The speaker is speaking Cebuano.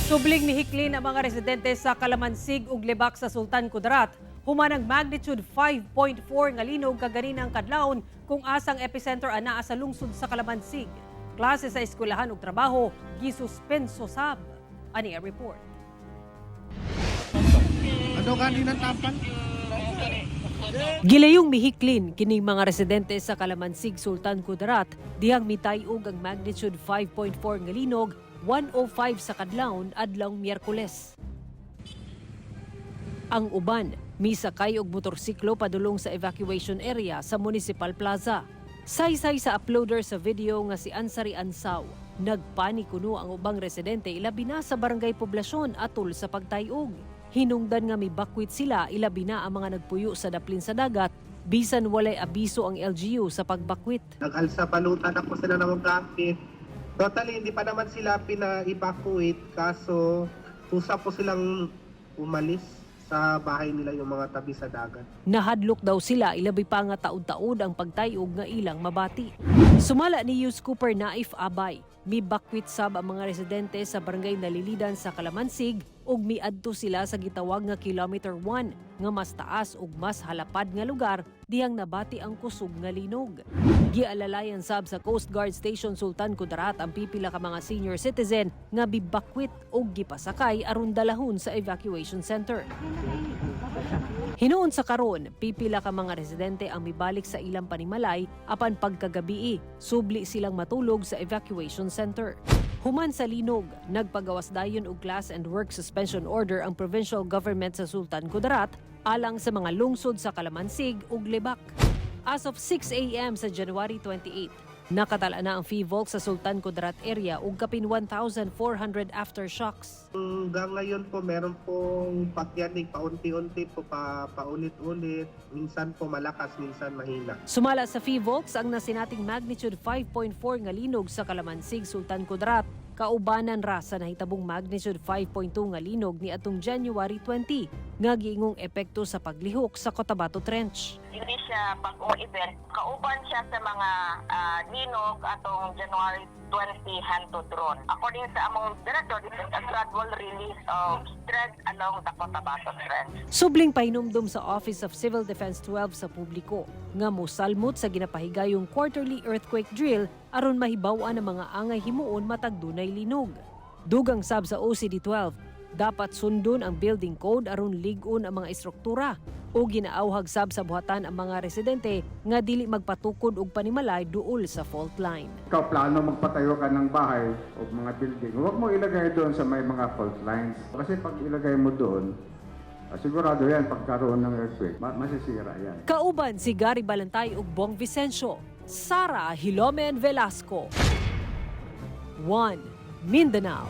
Subling mihiklin ang mga residente sa Kalamansig ug Lebak sa Sultan Kudarat human ang magnitude 5.4 nga linog kaganinang kadlawon kung asang epicenter anaa sa lungsod sa Kalamansig. Klase sa eskwelahan ug trabaho gisuspenso sab. Ani ang report. Ano kanina tapan? Gilayong mihiklin kining mga residente sa Kalamansig, Sultan Kudarat, dihang mitay-og ang magnitude 5.4 nga linog 1:05 sa kadlawon adlawng Miyerkules. Ang uban misakay og motorsiklo padulong sa evacuation area sa Municipal Plaza. Saysay sa uploader sa video nga si Ansari Ansaw, nagpanik kuno ang ubang residente, ilabi na sa Barangay Poblasyon, atol sa pagtayog. Hinungdan nga mibakwit sila, ilabi na ang mga nagpuyo sa daplin sa dagat, bisan walay abiso ang LGU sa pagbakwit. Nag-alsa balutan na po sila ng gamit. Totally, hindi pa naman sila pina-evacuate, kaso kusa po silang umalis sa bahay nila, yung mga tabi sa dagat. Nahadlok daw sila, ilabi pa nga taud-taud ang pagtayog nga ilang mabati. Sumala ni Hughes Cooper Naif Abay, mibakwit sab ang mga residente sa Barangay Nalilidan sa Kalamansig ug miadto sila sa gitawag nga Kilometer 1 nga mas taas ug mas halapad nga lugar dihang nabati ang kusog nga linog. Gialalayan sab sa Coast Guard Station Sultan Kudarat ang pipila ka mga senior citizen nga bibakwit ug gipasakay aron dalahon sa evacuation center. Hinuon sa karon, pipila ka mga residente ang mibalik sa ilang panimalay, apan pagkagabii, subli silang matulog sa evacuation center. Human sa linog, nagpagawas dayon og class and work suspension order ang provincial government sa Sultan Kudarat alang sa mga lungsod sa Kalamansig ug Lebak. As of 6 a.m. sa January 28, nakatala na ang PHIVOLCS sa Sultan Kudarat area og kapin 1,400 aftershocks. Hanggang ngayon po, meron pong pagyanig paunti-unti po, paulit-ulit. Minsan po malakas, minsan mahina. Sumala sa PHIVOLCS, ang nasinating magnitude 5.4 nga linog sa Kalamansig, Sultan Kudarat, kaubanan ra sa nahitabong magnitude 5.2 nga linog ni atong January 20 nga giingong epekto sa paglihok sa Cotabato Trench. Hindi siya bag-ong event. Kauban siya sa mga linog atong January 20 hantod ron. According sa among director, this is a gradual release of stress along the Cotabato Trench. Subling pahinumdum sa Office of Civil Defense 12 sa publiko nga mosalmot sa ginapahigayong quarterly earthquake drill aron mahibaw-an ang mga angay himuon matag dunay linog. Dugang sab sa OCD 12, dapat sundon ang building code aron lig-on ang mga istruktura o ginaawhag sab sa buhatan ang mga residente nga dili magpatukod og panimalay duol sa fault line. Ikaw, plano magpatayo ka ng bahay o mga building, huwag mo ilagay doon sa may mga fault lines. Kasi pag ilagay mo doon, sigurado yan, pagkaroon ng earthquake, masisira yan. Kauban si Gary Balantay ug Bong Vicencio, Sara Hilomen Velasco. 1. Mindanao.